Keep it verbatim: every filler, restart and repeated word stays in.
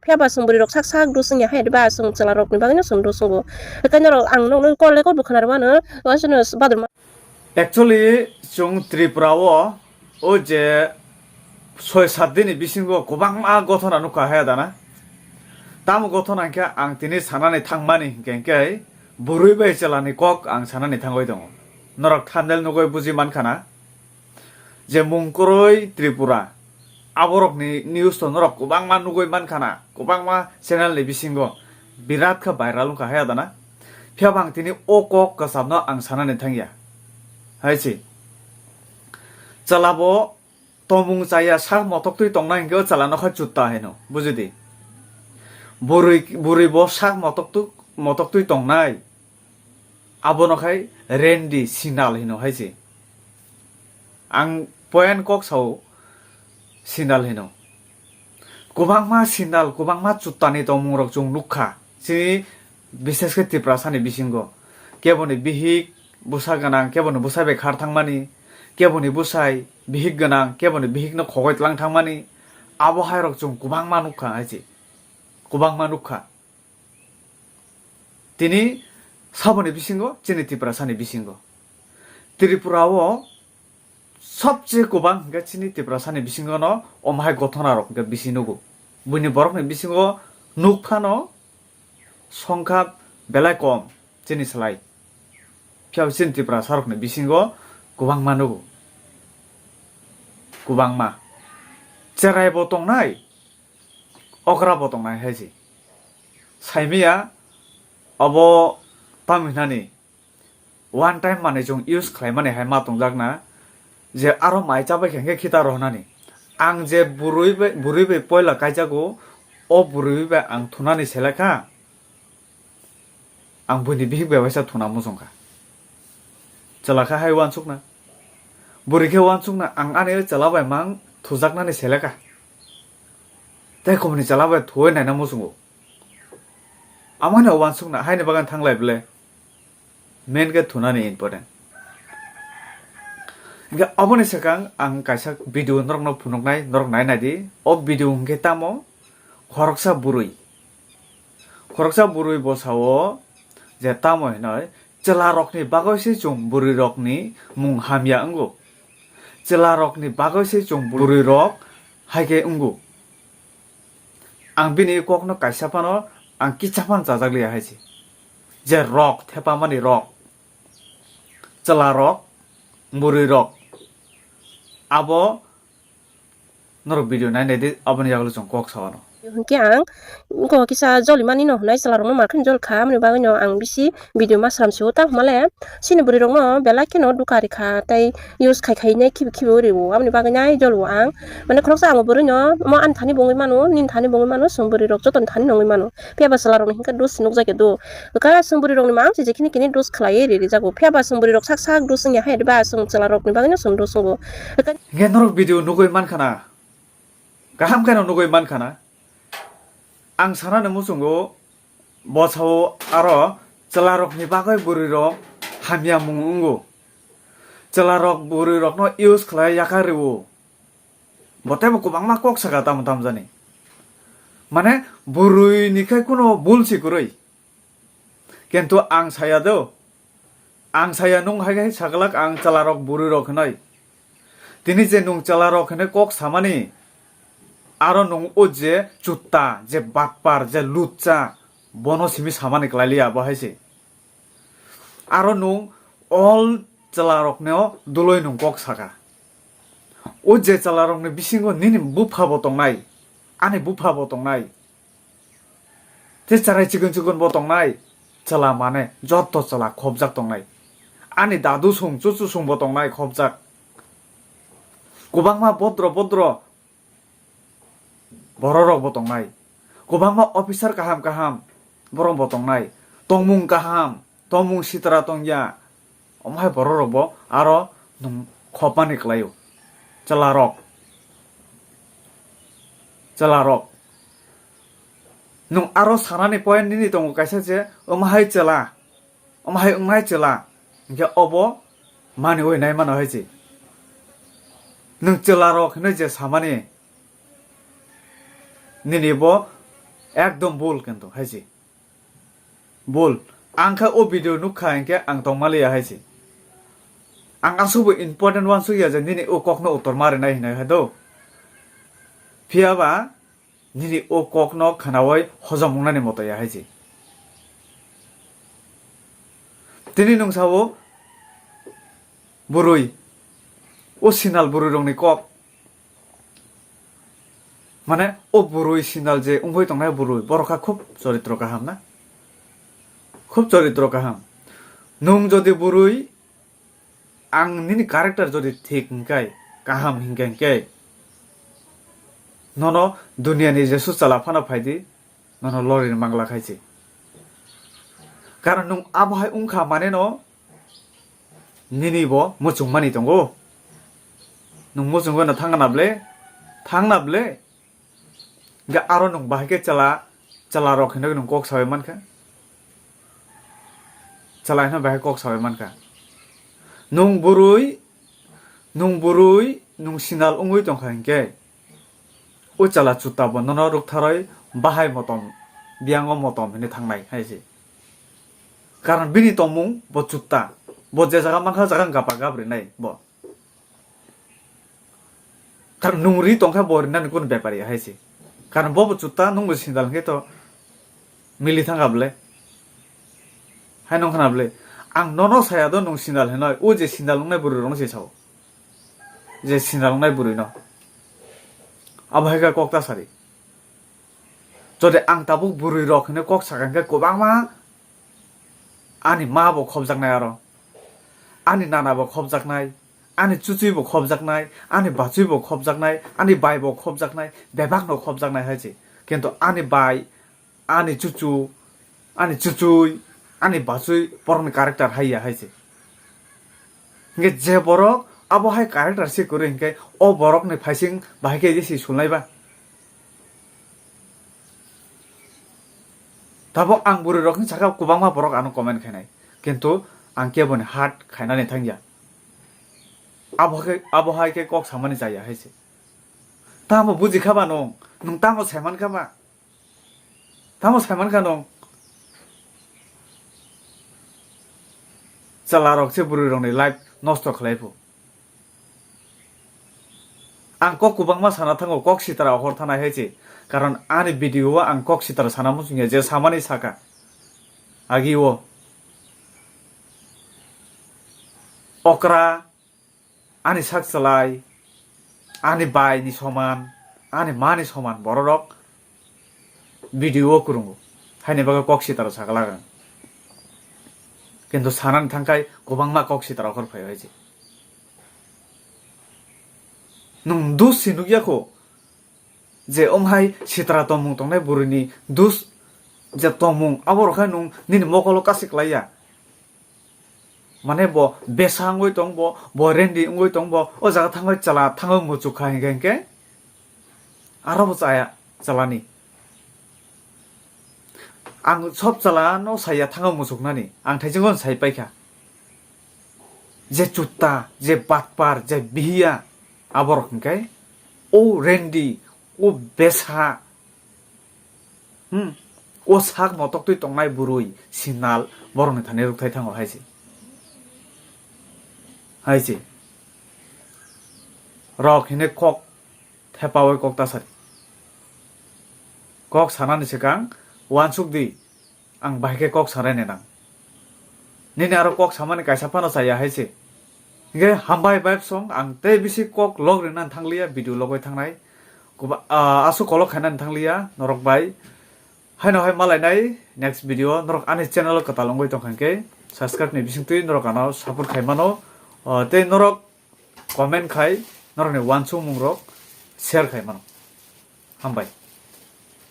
Phiya ba chwng bwrwi rok sak sak dos wngya hai ba chwng chwla rok ni bagwi no chwng dos wngo. Haikhe norok ang nokno call record bo khwna rwmano, wasano badruma. Actually, chwng Tripura o, o je soi sat din ni bisingo kwbangma gothona nukha hai dana. Tamo gothona hinkhe ang tini sanani thangmani hinkhe, hinkhe bwrwi bai chwla ni kok ang sanani thangwi tongo. Norok thumbnail nugwi buji mankha na. Je mung kwrwi Tripura, aborokni news to norok kwbangma nugwi mankha na, kwbangma channel ni bisingo birat khe viral wngkha hai adana. Phiya bo ang tini o kok kwcham no ang sanani thangya. Hai se. Chwla bo tomung chaya sak motok twi tongnai hinkhe o chwla no kha chutta hino, bujidi. Bwrwi, bwrwi bo sak motok tu-, motok twi tongnai. Abono khai Randy Sinal hino hai se. Ang point kok sao Sinal hino. Kwbangma Sinal, kwbangma chuttani tongmung rok chwng nukha. Chini bises khe Tiprasa ni bisingo. Keboni bihik bwsa gwnang, keboni bwsai bai khar thangmani, keboni bwsai bihik gwnang, keboni bihik no khogoi tlang thangmani. Abo hai rok chwng kwbangma nukha hai se. Kwbangma nukha. Tini saboni bisingo, chini Tiprasani bisingo. Tripura o sobse kwbang hwnkhe chini Tiprasani bisingo no omo hai gothona rok hwnkhe bisi nugo. Buini borokni bisingo nuk phano songkha belai kom chini slai. Phiya bo chini Tiprasa rokni bisingo kwbangma nugo. Kwbangma. Cherai bo tongnai, okra bo tongnai hai se. Saimiya abo tamo hinani one time manwi chwng use khlaimani hai ma tongjakna, je aro mai chabai khe hwnkhe khita rohnani. Ang je bwrwi bai, bwrwi bai poila kaijago, o bwrwi bai ang thunani selekha. Ang buini bihik bai waisa thuna muchungkha. Chwla khe hai uansukna. Bwrwi khe uansukna, ang ani chwla bai mang thujaknani seleka. Tei kumuni chwla bai thuwi naina muchungo. Amano uansukna, haini bagwi thanglai ble. Main khe thunani important. Hingkhe aboni swkang ang kaisa video norokno phunuknai, norok nai naidi. O video hwnkhe tamo? Khoroksa bwrwi. Khoroksa bwrwi bwsao je tamo hinoi, chwlarokni bagwi se chwng bwrwirokni mung hamya wngo. Chwlarokni bagwi se chwng bwrwirok hai khe wngo. Ang bini kokno kaisa phano ang kisa phano chajak liya hai se. Je rok, thepamani rok, chwlarok, bwrwirok, abo norok video nai naidi, aboni yagulo chwng kok sa uanw. Hinkhe ang wngkha kisa joli mani no hwnwi chwla rokno markheno jol kha, aboni bagwi no ang bisi video ma sram sio. Ta hwnmale chini bwrwi rokno belai kheno duka ri kha, tei use khai khai nai khibi khibi uri o, aboni bagwi nai jol o ang. Mane khoroksa ang o bwrwi no omo ani thani bo wngwi mano, nini thani bo wngwi mano, chwng bwrwi rok joto ni thani no wngwi mano. Phiya ba chwla rokni hinkhe dos se nukjakya do. Kwkha chwng bwrwi rokni mang se je khini khini dos khlaiwi ri rijago. Phiya ba chwng bwrwi rok sak sak dos wngya hai ba chwng chwla rokni bagwi no chwng dos wngo. Hinkhe norok video nugwi mankha na, kaham khe no nugwi mankha na. Ang sanani muchungo bwsao aro chwla rokni bagwi bwrwi rok hamya mung wngo. Chwla rok bwrwi rokno use khlai yakar rwo. Bo teibo kwbangma kok saka tamo tamo jani. Mane bwrwi ni khai kuno bul si kwrwi. Kintu ang saya do. Ang saya nung hai hai saglak ang chwla rok bwrwi rok hinoi. Tini je nung chwla rok hinoi kok samani, aro nung o je chutta, je batpar, je lutcha, bono simi samani kwlai liya bo hai se. Aro nung all chwla rokno duloi nung kok saka. O je chwla rokni bisingo nini bupha bo tongnai, ani bupha bo tongnai. Tei chwrai chikon chikon bo tongnai, chwla mane joto chwla khopjak tongnai. Ani dadu song, chuchu song bo tongnai khopjak. Kwbangma bodro bodro borok rok bo tongnai. Kwbangma officer kaham kaham borok bo tongnai. Tongmung kaham, tongmung sitra tongya. Omo hai borok rok bo aro nung khopmani kwlaio. Chwla rok. Chwla rok. Nung aro sanani point nini tongo kaisa je, omo hai chwla, omo hai wngnai chwla. Hinkhe obo mani oi nai mano hai se. Nung chwla rok hinui je samani, nini bo Ekdom bul kintu hai se. Bul. Ang kha o video nukha hinkhe ang tongmaliya hai se. Ang aswkbo important wansukya je nini o kokno utor ma rinai hinwi hai do. Phiyaba nini o kokno khnaui hojom wngnani moto ya hai se. Tini nwng sao bwrwi, o sinal bwrwi rokni kok. Mane o bwrwi sinal je wngwi tongnai bwrwi, borok kha khub choritro kaham na? Khub choritro kaham. Nwng jodi bwrwi, ang nini character jodi thik hwnkhe, kaham hwnkhe, hwnkhe nono duniani jesu chala phano phaidi, nono lorina mangla khai se. Karon nwng abo hai wngkha mane no nini bo muchungmani tongo. Nwng muchungwi no thangna ble, thangna ble. Ga aro nwng bahai khe chala, chala rok hinwi nwng kok sawi mankha. Chala hino bahai kok sawi mankha. Nwng bwrwi, nwng bwrwi, nwng sinal wngwi tongkha hinkhe, o chala chuta bo nono rwktharwi bahai motom, biyango motom hinwi thangnai hai se. Karon bini tongmung bo chuta, bo je jaga mankha jaga gapa gap rinai bo. Karon nwng ri tongkha bo rinani kunu bepari hai se. Karon bo bo chuta nwng bo sindal hinkhe to mili thangkha ble. Hai nong khana ble. Ang nono saya do nwng sindal hinoi. O je sindal wngnai bwrwi rokno se sao. Je sindal wngnai bwrwi no. Abo hai kha kok ta sari. Jodi ang tabuk bwrwi rok hinwi kok sakha hinkhe kwbangma ani ma bo khopjaknai aro. Ani nana bo khopjaknai. Ani chuchwi bo khopjaknai, ani bachwi bo khopjaknai, ani bai bo khopjaknai, bebak no khopjaknai hai se. Kintu ani bai, ani chuchu, ani chuchwi, ani bachwi borokni character hai ya hai se. Hinkhe je borok abo hai character se kwrwi hinkhe o borokni phaising bahai khe je se sulnai ba. Tabuk ang bwrwi rokni saka kwbangma borok ano comment khainai. Kintu ang keboni hat khainani thangya. Abo khe, abo hai khe kok samani chaya hai se. Tamo buji kha ba nwng? Nwng tamo saiman kha ba? Tamo saiman kha nwng? Chwla rok se bwrwi rokni life nosto khlai phu. Ang kok kwbangma sana thango, kok sitra hor thanai hai se. Karon ani video o ang kok sitra sana muchungya je samani saka. Agi o. Okra, ani sak chalai, ani bai ni soman, ani ma ni soman bororok video o kwrwngo. Haini bagwi kok sitra saglak ang. Kintu sanani thangkhai kwbangma kok sitra hor phai hai se. Nwng dus se nukya kho je ong hai sitra tongmung tongnai bwrwini dus je tongmung abo rok hai nwng nini mokolo kasi klaiya. Mane bo besa wngwi tong bo, bo rendi wngwi tong bo, o jaga thangwi chwla thangwi muchuk kha hinkhe hinkhe aro bo chaya chwlani. Ang sob chwla no saya thangwi muchuknani, ang thaichingno sai paikha. Je chutta, je batpar, je bihiya, aborok hinkhe o rendi, o besa, Hmm. O sak motok twi tongnai bwrwi sinal borokni thani rwkthai thango hai se. Hai se. Rok hine kok thepaui kok ta sari. Kok sanani swkang uansuk di, ang bahai khe kok sanai nang. Nini aro kok samani kaisa phano chaya hai se. Hinkhe hambai vibe song, ang tei bisi kok log rinani thangliya, video logwi thangnai. Kuba-, ah, aswk kolok khainani thangliya norok bai. Haino hai malainai next video, norok ani channel kwtal wngwi tongkha hinkhe subscribe ni bisingtwi norok ano support khai mano. Ah, tei norok comment khai norokni uansukmung rok share khai mano. Hambai.